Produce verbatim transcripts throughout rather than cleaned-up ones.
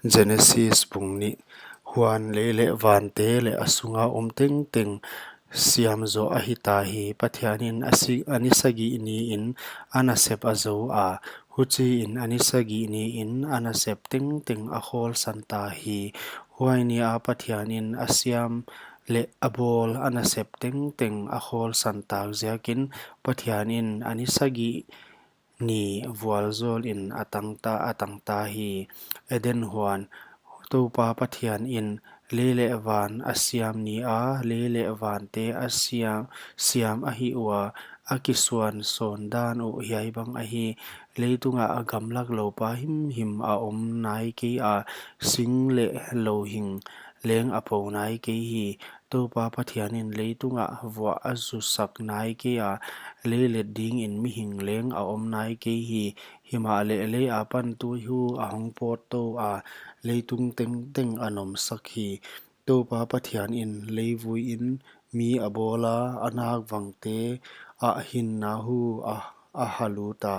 Genesis bung nih. Huan lei leh vante leh a sunga om tengteng siam zoh ahi ta hi. Pathianin a si-, a ni sagih niin a nasep a zou a, huchiin a ni sagih niin a nasep tengteng a khawlsan ta hi. Huai nia Pathianin a siam leh a bawl a nasep tengteng a khawlsan tak ziakin Pathianin a ni sagih ni vualzawlin a tang ta, a tang ta hi. Eden huan, Toupa Pathianin lei leh van a siam nia, lei leh vante a siam, siam a hih ua, a kisuan sawn dan uh hiai bang ahi. Leitungah a gamlak loupa himhim a om nai kei a, sing leh louhing leng a po nai kei hi. Toupa Pathianin leitungah vuah a zusak nai kei a, lei let dingin mihing leng a om nai kei hi. Himahleh lei apan tuihu a hong pawt tou a, leitung tengteng a nomsak hi. Toupa Pathianin leivuiin mi a bawla, a nakvangte ah hinna hu a, a ha lut a,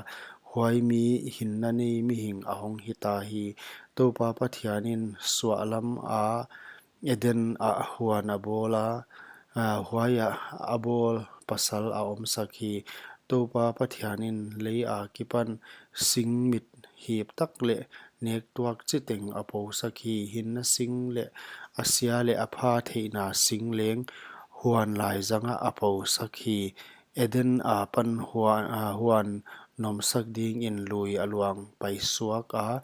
huai mi hinna nei mihing a hong hita hi. Toupa Pathianin suahlam a Eden ah huan a bawla, a, huaiah a bawl pasal a omsak hi. Toupa Pathianin lei akipan sing mit hip tak leh nek tuak chiteng a posak hi. Hinna sing leh a sia leh a pha theihna sing leng huan laizangah a posak hi. Eden apan huan, a, huan nomsak dingin lui a luang paisuak a,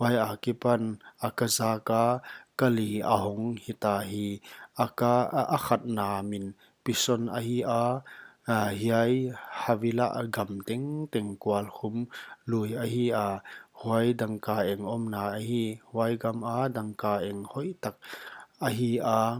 huai akipan a ka zaka kali a hong hita hi. A ka, a, a khatna min Pison ahi a, a, hiai Havila gam tengteng kualkhum lui ahi a, huai dangka eng omna ahi, huai gam a dangka eng hoihtak ahi a,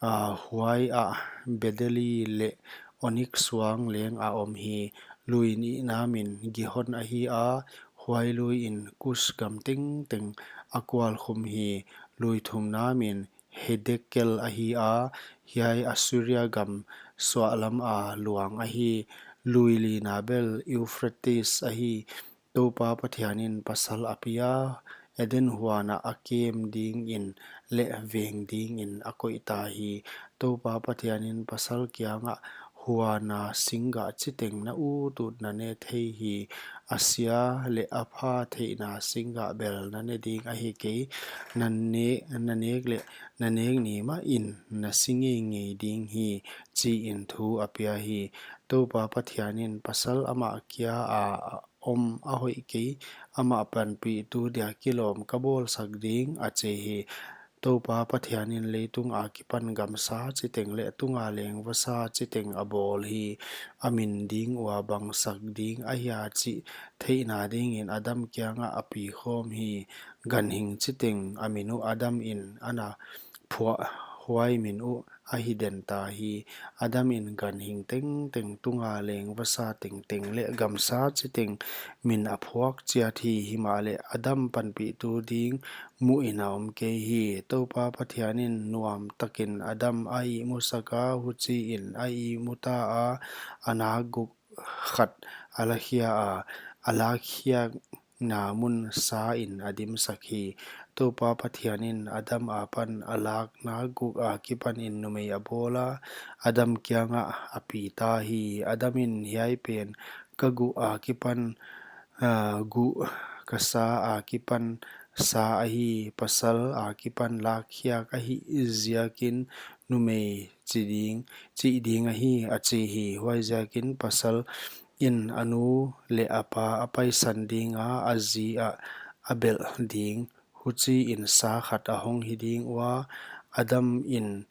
a, huaiah bedeli leh onik suang leng a om hi. Lui nihna min Gihon ahi a, huai luiin Kus gam tengteng a kualkhum hi. Lui thumna min Hedekel ahi a, hiai Assuria gam suahlam a luang ahi. Lui lina bel Euphrates ahi. Toupa Pathianin pasal a pia, Eden huanah a kem dingin leh veng dingin a koih ta hi. Toupa Pathianin pasal kiangah, huana singgah chiteng na utut na ne thei hi. A sia leh a pha theihna singgah bel na ne ding ahi kei. Na ne-, na nek leh na nek ni mahin na si ngeingei ding hi, chiin thu a pia hi. Toupa Pathianin pasal amah kia a om a hoih kei, amah panpihtu dia kilawm ka bawlsak ding, a chi hi. Toupa Pathianin leitung akipan gamsa chiteng leh tunga leng vasa chiteng a bawl hi. A min ding ua bangsak ding ahia chih theihna dingin Adam kiangah a pi khawm hi. Ganhing chiteng a min uh Adam in a na phuah, huai min uh ahi den ta hi. Adam in ganhing tengteng, tunga leng vasa tengteng leh gamsa chiteng min a phuak chiat hi. Himahleh Adam panpihtu ding muhin a om kei hi. Toupa Pathianin nuam takin Adam a ihmusak a, huchiin a ihmu ta a, a nakguk khat a lakhia a, a lakkhiakna mun sain a dimsak hi. Toupa Pathianin Adam apan a lak nakguk akipanin numei a bawla, Adam kiangah a pi ta hi. Adam in, hiai pen ka guh akipan, a, guh ka sa akipan sa ahi, pasal akipan lakkhiak ahih ziakin numei chi ding, chih ding ahi, a chi hi. Huaiziakin pasal in a nu leh a pa a paisan dinga, a zi ah a belh ding. Huchiin sa khat a hong hi ding ua, Adam in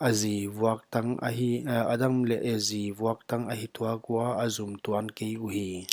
a zi vuaktang ahi, a, Adam leh a zi vuaktang ahi tuak ua, a zum tuan kei uhi.